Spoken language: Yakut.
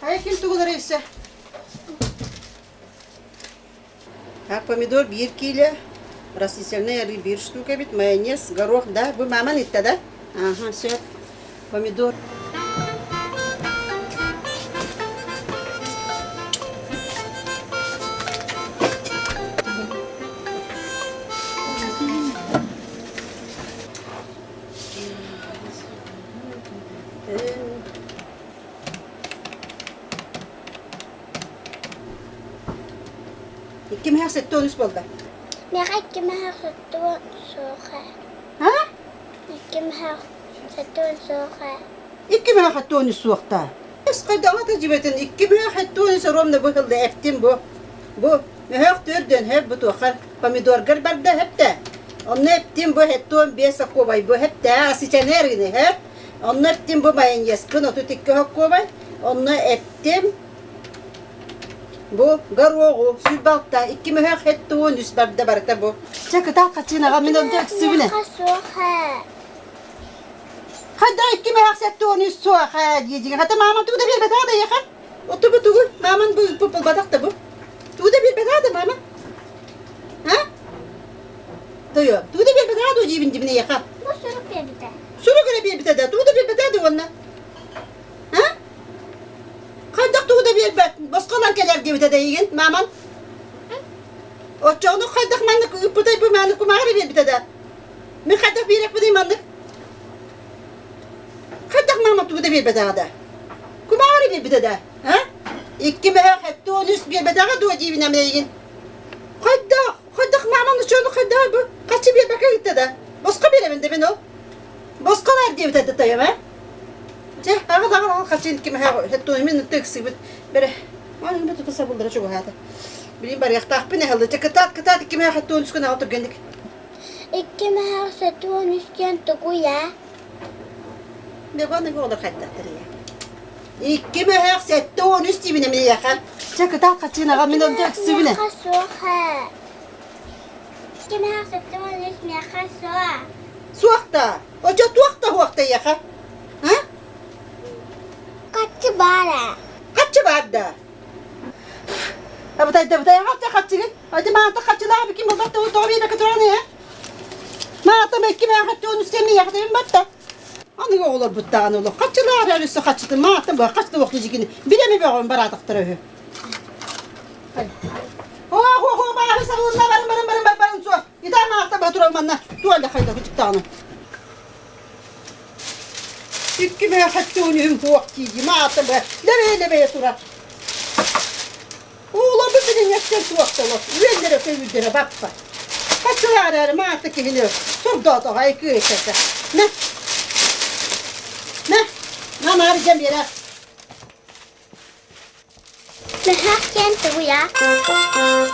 Ай, ким тугулары өссө? Так, помидор биир киилэ, растительный арыы биир штука эбит, майонез, горох, да? Бу маман итте, да? Ага, все. Помидор. Икки мөһөх 73 буолла. Миэхэ икки мөһөх 70 суоха. А? Икки мөһөх 70 суоха. Икки мөһөх 73 суохта. Эс хайдаҕа тажибетин икки мөһөх 73 ровно быһылла эптин бу. Бу мөһөх төрдөн хөп бу туохар помидоргар барда хөптө. Онно эптин бу хеттуон бес оккобай бу хөптө асичанер гини хөп. Онно эптим бу майонезпын 32 оккобай. Онно эптим Бу горуоҕу 26 икки мөһөөх 73 барда барыта бу. Чэ кытаат хачыынаҕа мин онто ыксыбын. Хайда икки мөһөөх 73 суох ээ диэдигэ. Хата мааман тугу да биэрбэтэх да эйиэхэ. Оту бу тугу? Мааман бу булбатах да бу. Тугу да биэрбэтэх да маама. А? Тойо, тугу да биэрбэтэх да диибин дибин эйиэхэ. Бу сурук биэрбитэ. Сурук эрэ биэрбитэ да, тугу да биэрбэтэх да уонна. А? Хайдах тугу да биэрбэт, босхо ылан кэлэр диэбитэ да эйигин, мааман. Оччоҕуну хайдах маннык ыыппытай бу мааны кумааҕы биэрбитэ да? Мин хайдах биэрэхпиний маннык? Хайдах маама тугу да биэрбэтэҕэ да? Кумааҕы биэрбитэ да? А? Икки мөһөөх 73 биэрбэтэҕэ дуо диибин ам эйигин? Хайдах? Хайдах мааман оччону хайдах бу? Хаччы биэрбэккэ ыытта да? Босхо биэрэбин да мин ол. Босхо лаар диэбитэ да тайам ээ? Чэ, аҕал, аҕал, аҕал, хаччын кимэһэ хеттуоймин ытты ыксыыбыт. Бэрэ, аны бу тута сабыллара чугаһаата. Билин барыахтаахпын эһэллэ. Чэ, кытаат, кытаат, икки мөһөөх хеттуон үскүн аҕал түргэнник. Икки мөһөөх сетуон үстэн тугуй аа? Бегон оҕолор хайдахтар ийэ. Икки мөһөөх 73 диибин эмиэхэ. Чэ, кытаат, хаччын аҕал, мин онто ыксыыбын. Миэхэ суох ээ. Икки мөһөөх 73 миэхэ суох. Суох да. Очо туох да суох да эйиэхэ. А? Хаччы баар ээ. Хаччы баар да. Абытай да абытай хаччыгын. Ати маата хаччылаах бикин булбат да тоҕо биэрбэккэ туран ээ. Маата мекки мээхэтти он үстеми яхтабын батта. Аныгы оҕолорбут даҕаны олох хаччылаах эрэ өссө хаччытын маата бу хаччы уохту дьикини билэми бөҕөм бараатахтара үһү. Оо, хо хо бааһы сабылынна барын барын барын барын суох. Итаа маата ба турар манна туалля хайда күчүктааны. Икки мөөхөттүүнүм хуох тиийи маата ба лэбэ-лэбэ турар. Ууларбыт билиҥҥэттэн суохтолор, үөллэрэ көйүүдэрэ баппат. Хаччылаар маата киһини сордоотоҕо айкыы этэ. Мэ, мэ, мамаар дьэн биэрэ. Мөһөөх диэн тугуй аа?